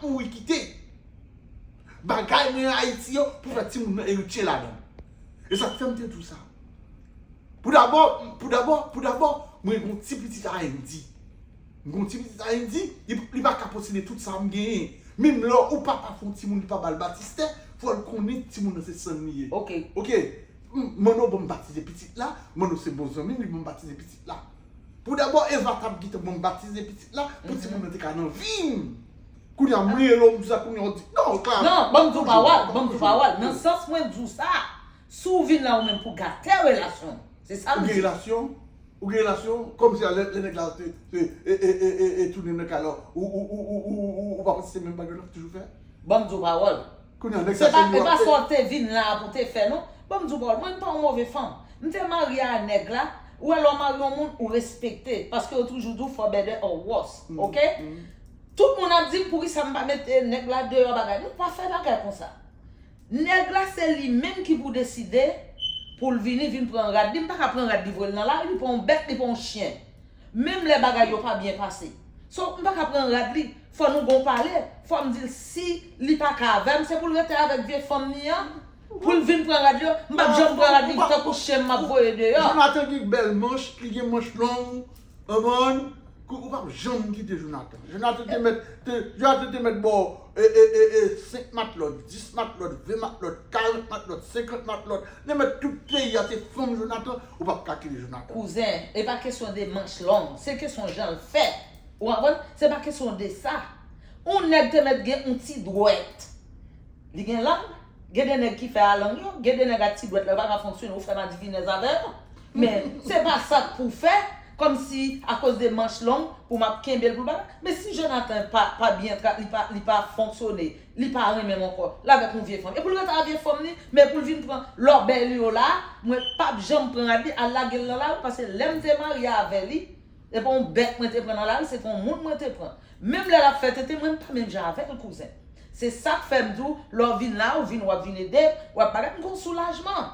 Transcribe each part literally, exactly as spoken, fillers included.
mouri kite. Bagay mwen Ayiti yo pou fè timoun nan eritye ladan. E sa k fè m te di w sa. Pou dabò, pou dabò, pou dabò, mwen gen yon ti pitit a Endy. Mwen gen yon ti pitit a Endy, li, li pa ka posede tout sa m genyen. Menm lè ou papa fè yon timoun, li pa ba l batistè, fò l konnen timoun nan se san li ye. Ok. Ok. M- Manno ban m batize pitit la, Manno se bon zanmi m, li ban m batize pitit la. Pou dabò, Eva t ap gentan ban m batize pitit la, pou timoun nan te ka nan vi m. Kounye a, m rele w, m di sa, kounye a, w di, non, Clara. Non, ban m di w pawòl, ban m di w pawòl. Nan sans mwen di w sa, si w vin la ou menm pou gate relasyon. Se sa m Ou gen di. Relasyon? Ou gen relasyon? Kòmsi a lè lè nèg la te te e e e e e tounen nan kay la, ou ou ou ou ou ou ou pa panse se menm bagay la toujou fè? Ban m di w pawòl. Kounye a, nèg Se sa pa, se e pa nou sa w te vin la a pou w te fè, non. Ban m di w pawòl, mwen m pa yon move fanm. M te marye a nèg la, ou wè lè w marye yon moun, ou respekte. Paske yo toujou di w for better or worse, ok? Tout moun ap di m poukisa m pa mete nèg la deyò bagay. Nou pa fè bagay konsa. Nèg la se li menm ki pou deside pou l vini, vin pran rad li. M pa ka pran rad li voye l nan lari, li pa yon bèt, li pa yon chen. Menm lè bagay yo pa byen pase. So, m pa ka pran rad li. Fò nou gon pale. Fò m di l si li pa ka avè m, se pou l rete avèk vye fanm li an. Pou l vin pran rad li. M p ap janm pran rad li tankou chen m ap voye deyò. Jonathan gen bèl manch, li gen manch long, konprann? Ou p ap janm kite Jonathan. Jonathan te mèt, te, Jonathan te mèt ba w e, e, e, e, senk matlòt, dis matlòt, ven matlòt, karant matlòt, senkant matlòt. Te mèt tout peyi a te fanm Jonathan, ou p ap ka kite Jonathan. Kouzen, e pa kesyon de manch long, se kesyon jan l fè. Ou konprann? Se pa kesyon de sa. Yon nèg te mèt gen yon ti dwèt. Li gen lang, gen de nèg ki fè a lang yo, gen de nèg a ti dwèt la yo pa ka fonksyone, ou fè madivinèz avè yo. Men, se pa sa k pou fè, kòmsi akoz de manch long, pou m ap kenbe l pou l pa. Men si Jonathan pa, pa byen tra, li pa, li pa fonksyone, li pa renmen m ankò, l avèk yon vye fanm. E pou l rete a vye fanm li, men pou l vin pran lòbèy li yo la, mwen p ap janm pran rad li, al lage l nan lari, paske lè m te marye avè li, se pa yon bèt mwen te pran nan lari, se te yon moun mwen te pran. Menm lè l ap fè tenten, mwen m pa menm jan avè l, kouzen. Se sa k fè m di w, lè w vin la, ou vin, w ap vin ede, w ap bagay, m gon soulajman.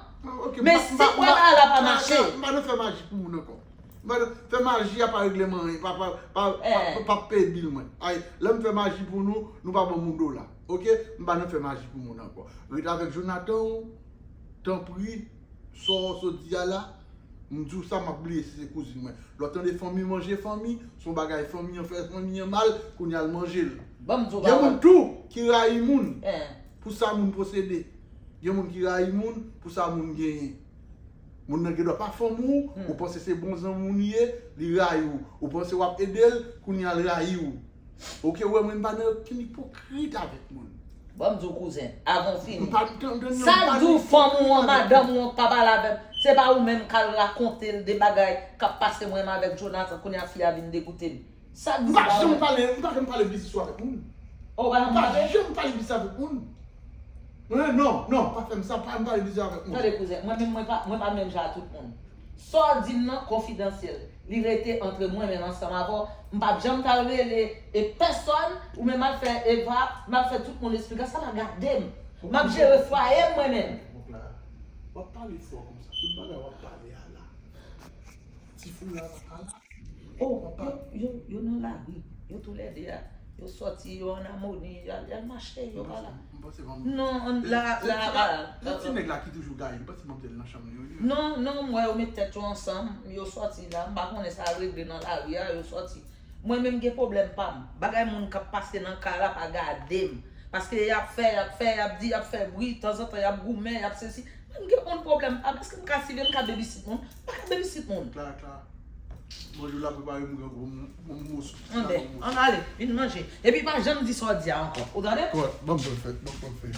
Men si bagay la pa mache. M pa nan fè maji pou moun ankò. M pa nan fè maji a pa regle m anyen, pa, pa, pa, pa, pa peye bil mwen. Ay, lè m fè maji pou nou, nou pa ban m yon dola. Ok? M pa nan fè maji pou moun ankò. Ret avèk Jonathan ou, tanpri, sa w sot di a la, m di w sa, m ap bliye si se kouzin mwen. Lè w tande fanmi manje fanmi, se yon bagay fanmi an fè fanmi an mal, kounye a l manje l. Gen moun tou ki rayi moun pou sa moun posede. Gen moun ki rayi moun pou sa moun genyen. Moun nan gendwa pa fanmi w, ou panse se bon zanmi w li ye, li rayi w. Ou panse w ap ede l, kounye a l rayi w. Ok, ou wè mwen m pa nan okenn ipokrit avèk moun. Ban m di w kouzen, avan w fini. Sa k di w fanm ou an, madanm ou an k pa pale avè m, se pa ou menm k al rakonte l de bagay k ap pase mwen menm avèk Jonathan, kounye a fi a vin degoute m. Sa k di w pa ou menm. M pa janm pale, m pa janm pale biznis ou avèk moun. Ou pa janm pale? M pa janm pale biznis avèk moun. Non, non, non, pa fè m sa, pa janm pale biznis avèk moun. Tande kouzen, mwen menm mwen pa, mwen pa menm jan a tout moun. Sa w di m nan konfidansyèl. Li rete antre mwen menm ansanm avè w. M p ap janm t al rele e pèsòn, ou menm al fè Eva, m al fè tout moun esplikasyon, sa pa gade m. M ap jere fwaye m mwen menm. W ap pale fò konsa, tout bagay w ap pale a la. Ti fou la pa ka la. Oh, yo, yo, yo nan lari. Yo toulède a. Yo sòti, yo an amoni, y al, y al mache, yo pa la. M panse van. Non, an la, la, la. Se ti nèg la ki toujou gaye, m panse manmzèl nan chanm li yo ye. Non, non, m wè yo met tèt yo ansanm, yo sòti la, m pa konnen sa regle nan lari a, yo sòti. Mwen menm gen pwoblèm pa m. Bagay moun k ap pase nan kay la pa gade m. Paske y ap fè, y ap fè, y ap di, y ap fè bri, tanzantan y ap goumen, y ap sesi. Mwen m gen moun pwoblèm pa m, èske m ka sive, m ka babysit moun? M pa ka babysit moun. Clara, Clara. Bonjou la prepare m gran gwo moso. Anben, ann ale, vin manje. Epi pa janm di sa w di a ankò. Ou tande? Bon, bon, fèt, bon, bon, fèt.